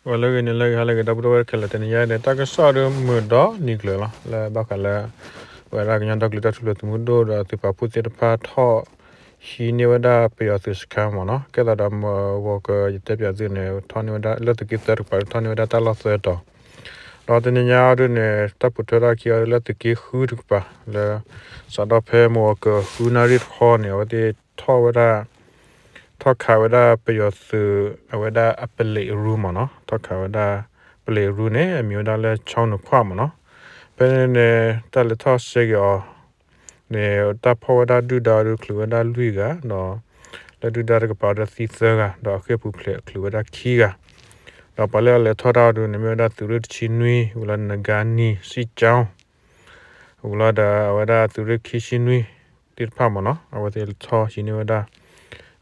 ဝဲလၢဂ့ၤန့ၣ်လၢဂ့ၤ ဟါလၢဂ့ၤ ဒီပုၢ်ဒီဝဲၢ်ခဲလၢာ် တနံၤညါန့ၣ် တၢ်ကစီၣ်ဒီးမုာ်ဒီးနံၤကျၢၤလီၤ လၢဘၣ်ဃးလၢ ဝဲဒၣ်ကညီဒီကလုာ်တၢ်ထူၣ်ဖျဲးသုးမုၢ်ဒိၣ်ဒီးသုးပာ်ဖှိၣ်သ့ၣ်တဖၣ်ထီၣ် ဟံးန့ၢ်ဝဲဒၣ်ပယီၤသုးစခါမ့ၢ်နီၤ ကဲသးဒီးမဂီၤကယတဲပၠးသုန့ၣ် ထီၣ်န့ၢ်ဝဲဒၣ်လၢသုးက့သၢတကပၤ ထီၣ်န့ၢ်ဝဲဒၣ်တၢ်လီၢ်သၢတီၤ ဒီးတနံၤညါအံၤဒုန့ၣ် တၢ်ပိာ်ထွဲထီၣ်ခံအီၤလၢသုးက့ဃုတကပၤ လၢ စးထီၣ်ဖဲမဂီၤကဃုနၣ်ရံၣ်တခီန့ၣ် အဝဲသ့ၣ်ထီၣ်ဝဲဒၣ် ထီၣ်ခးဝဲဒၣ်ပယီၤသုး အဝဲဒၣ်အပလံးအရူမ့ၢ်နီၤ ထီၣ်ခးဝဲဒၣ် ပလံးအရူန့ၣ် အမံၤဝဲဒၣ်လၢ ဆီနူခွၣ် မ့ၢ်နီၤ ဖဲန့ၣ်န့ၣ် တၢ်လဲၤထီၣ်ဆဲးက့ၤအီၤန့ၣ် တၢ်ဖီၣ်ဝဲဒၣ်ဒုၣ်ဒါဒုးချုးဝဲဒၣ်လွံၢ်ဂၤ ဒီး လၢဒုၣ်ဒါတကပၤဒီးသံသၢဂၤ ဒီးအဃ့ၢ်ပူၤဖျဲးအချုးဝဲဒၣ်ခံဂၤ ဒီးပှၤလၢအလဲၤထီၣ်တၢ်အီၤဒုန့ၣ် မ့ၢ်ဝဲဒၣ်သုးရ့ၣ်တဆံနွံ ဝံၤလၢနဂါနံၤ စံၣ်ကၠီ ဝံၤလီၤဒီးအဝဲဒၣ်သုးရ့ၣ်ခံဆံနွံ သ့ၣ်တဖၣ်မ့ၢ်နီၤ အဝဲသ့ၣ်လဲၤထီၣ်ဟံးန့ၢ်ဝဲဒၣ်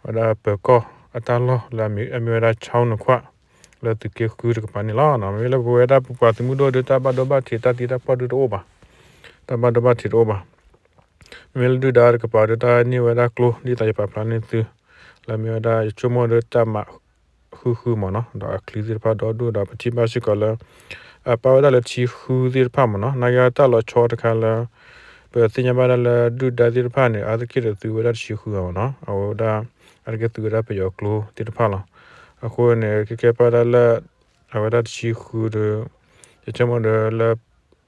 အဝဲဒၣ်ပၢၤကီၢ်အတၢ်လီၢ်လၢအမ့ၢ်ဝဲဒၣ် ဆီနူခွၣ် လၢသုးက့ဃုတကပၤန့ၣ်လီၤ. မ့မ့ၢ်လၢပဝဲဒၣ်ပပှၤသုးမုၢ်ဒိၣ်ဒီး တၢ်ဘၣ်ဒိဘၣ်ထံးတၢ်သံတၢ်ပှၢ်ဒုတအိၣ်ဘၣ်, တၢ်ဘၣ်ဒိဘၣ်ထံးတအိၣ်ဘၣ်. မ့မ့ၢ်လၢဒုၣ်ဒါတကပၤဒီး တၢ်န့ၢ်ဝဲဒၣ်ကျိ ဒ်သိးယပာ်ဖျါန့ၢ်သု လၢမ့ၢ်ဝဲဒၣ်ယဆိကမိၣ်ဒီးတၢ်မၤဃုဃုမ့ၢ်နီၤ ဒီးအချံသ့ၣ်တဖၣ်ဒီဒူၣ်ဒီး ပထံၣ်ဘၣ်စ့ၢ်ကီးလၢ အပာ်ဝဲဒၣ်လၢတဆံဃုသ့ၣ်တဖၣ်မ့ၢ်နီၤ နာ်က့တၢ်လီၤဆီတခါလၢ ပသ့ၣ်ညါဘၣ်ဒၣ်လၢဒုၣ်ဒါသ့ၣ်တဖၣ်န့ၣ် အါတက့ၢ်ဒီးသုးဝဲဒၣ်တဆံဃုဂၤမ့ၢ်နီၤ အဝဲဒၣ် အါတက့ၢ်သုးဝဲဒၣ်ပယီၤကျိသ့ၣ်တဖၣ်လီၤ. အဃိန့ၣ် ကဲကဲပာ်ဝဲဒၣ်လၢ အဝဲဒၣ်တဆံဃုဒီး ယဆိကမိၣ်ဒီးလၢ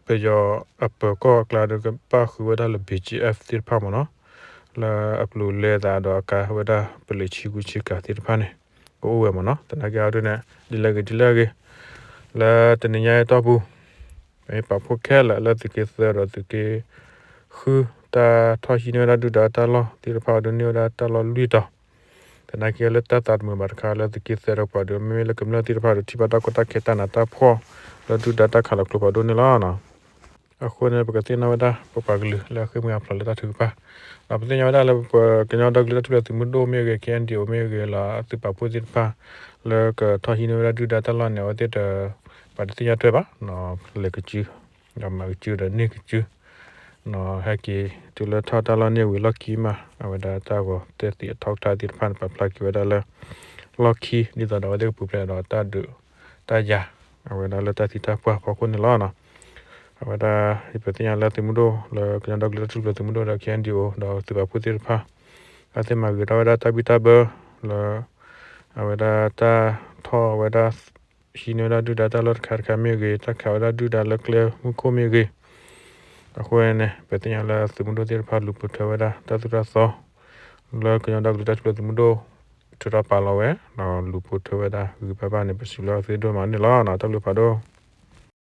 ပယီၤအပၢၤကီၢ်အကျါဒီး ကဘၣ်ဃုဝဲဒၣ်လၢ ဘီကၠံအၣ် သ့ၣ်တဖၣ်မ့ၢ်နီၤ လၢအပျိၤလဲသးဒီးအကါဝဲဒၣ်ပလံးဆံဂုဆံကၤသ့ၣ်တဖၣ်န့ၣ် ကအိၣ်ဝဲမ့ၢ်နီၤ သနာ်က့အီၤဒ်န့ၣ် ဒ်လဲၣ်ဂ့ၤဒ်လဲၣ်ဂ့ၤ လၢတနံၤညါအံၤတီၢ်ပူၤ ပာ်ဖှိၣ်ခဲလၢာ်လၢသုးက့သၢဒီးသုးက့ဃု တၢ်ထီၣ်ဟံးန့ၢ်ဝဲဒၣ်ဒုၣ်ဒါတၢ်လီၢ်သ့ၣ်တဖၣ်အီၤဒုန့ၢ်ဝဲဒၣ်တၢ်လီၢ်လွံၢ်တီၤ သနာ်က့လၢတၢ်သးတမုာ်ဘၣ်တခါလၢသုးက့သၢဒီးပှၤဒီး မ့မ့ၢ်လၢကမျၢၢ်သ့ၣ်တဖၣ်ဒီး ထံၣ်ဘၣ်တၢ်ကီတၢ်ခဲတၢ်နးတၢ်ဖှီၣ် လၢဒုၣ်ဒါတၢ်ခးလီၤကျိဖးဒိၣ်န့ၣ်လီၤ. အဃိန့ၣ် ပကသ့ၣ်နီၣ်ဝဲဒၣ် ပပှၤကလုာ်လၢအဃ့ၢ်မှံဟးဖျိးလၢတၢ်ထုကဖၣ် ဒီးပသ့ၣ်ညါဝဲဒၣ်လၢ ပကညီဒီကလုာ်တၢ်ထူၣ်ဖျဲးသုးမုၢ်ဒိၣ်မ့ၢ်ဂ့ၤ ခ့ၣ်အဲၣ်ယူၣ်အ့ၣ်မ့ၢ်ဂ့ၤ လၢသုးပာ်ဖှိၣ်သ့ၣ်တဖၣ် လၢကထီၣ်ဟံးန့ၢ်ဝဲဒၣ်ဒုၣ်ဒါတၢ်လီၢ်န့ၣ် အဝဲသ့ၣ်တ ပှၤတသ့ၣ်ညါထွဲဘၣ် လဲၤကစု ဒီးမၤကစုဒီးန့ၢ်ကစု ဟဲက့ၤတုၤလၢထီၣ်တၢ်လီၢ်န့ၢ်ဝံၤလီၢ်ခံမး အဝဲဒၣ်တၢ်ဂီၤတဲသံးအထီကထါသ့ၣ်တဖၣ်န့ၣ် ပာ်ဖျါက့ၤဝဲဒၣ်လၢ လီၢ်ခံ ဒ်သိးဒီးအဝဲသ့ၣ်ကပူၤဖျဲးဒီးတၢ်ဒုးတၢ်ယၤ အဝဲဒၣ်လၢတၢ်သံတၢ်ပှၢ်ဖီခိၣ်န့ၣ်လီၤ. အဝဲဒၣ် ပသ့ၣ်ညါလၢသုးမုၢ်ဒိၣ် လၢကညီဒီကလုာ်တၢ်ထူၣ်ဖျဲးသုးမုၢ်ဒိၣ်ဒီး ခ့ၣ်အဲၣ်ယူၣ်အ့ၣ် ဒီးသုးပာ်ဖှိၣ်သ့ၣ်တဖၣ် အဝဲသ့ၣ်မၤဂ့ၤထီၣ်ဝဲဒၣ်တၢ်ဘံၣ်တၢ်ဘၢ လၢ အဝဲဒၣ်တၢ်ထီၣ်ဝဲဒၣ် ဟံးန့ၢ်ဝဲဒၣ်ဒုၣ်ဒါတၢ်လီၢ်တခါတခါမ့ၢ်ဂ့ၤ တၢ်ခးဝဲဒၣ်ဒုၣ်ဒါလၢကျဲမုၢ်ခိၣ်မ့ၢ်ဂ့ၤ အဃိန့ၣ် ပသ့ၣ်ညါလၢသုးမုၢ်ဒိၣ်သ့ၣ်တဖၣ်လူၤပိာ်ထွဲဝဲဒၣ်တၢ်သိၣ်တၢ်သီ လၢကညီဒီကလုာ်တၢ်ထူၣ်ဖျဲးသုးမုၢ်ဒိၣ် ထုးထီၣ်ပာ်လီၤဝဲ ဒီးလူၤပိာ်ထွဲဝဲဒၣ်ဂံၢ်ဘါဘၣ်န့ၣ် ပစံးဘျုးသုဒိၣ်မးန့ၣ်လီၤ. တၢ်ဘျုးဖးဒိၣ်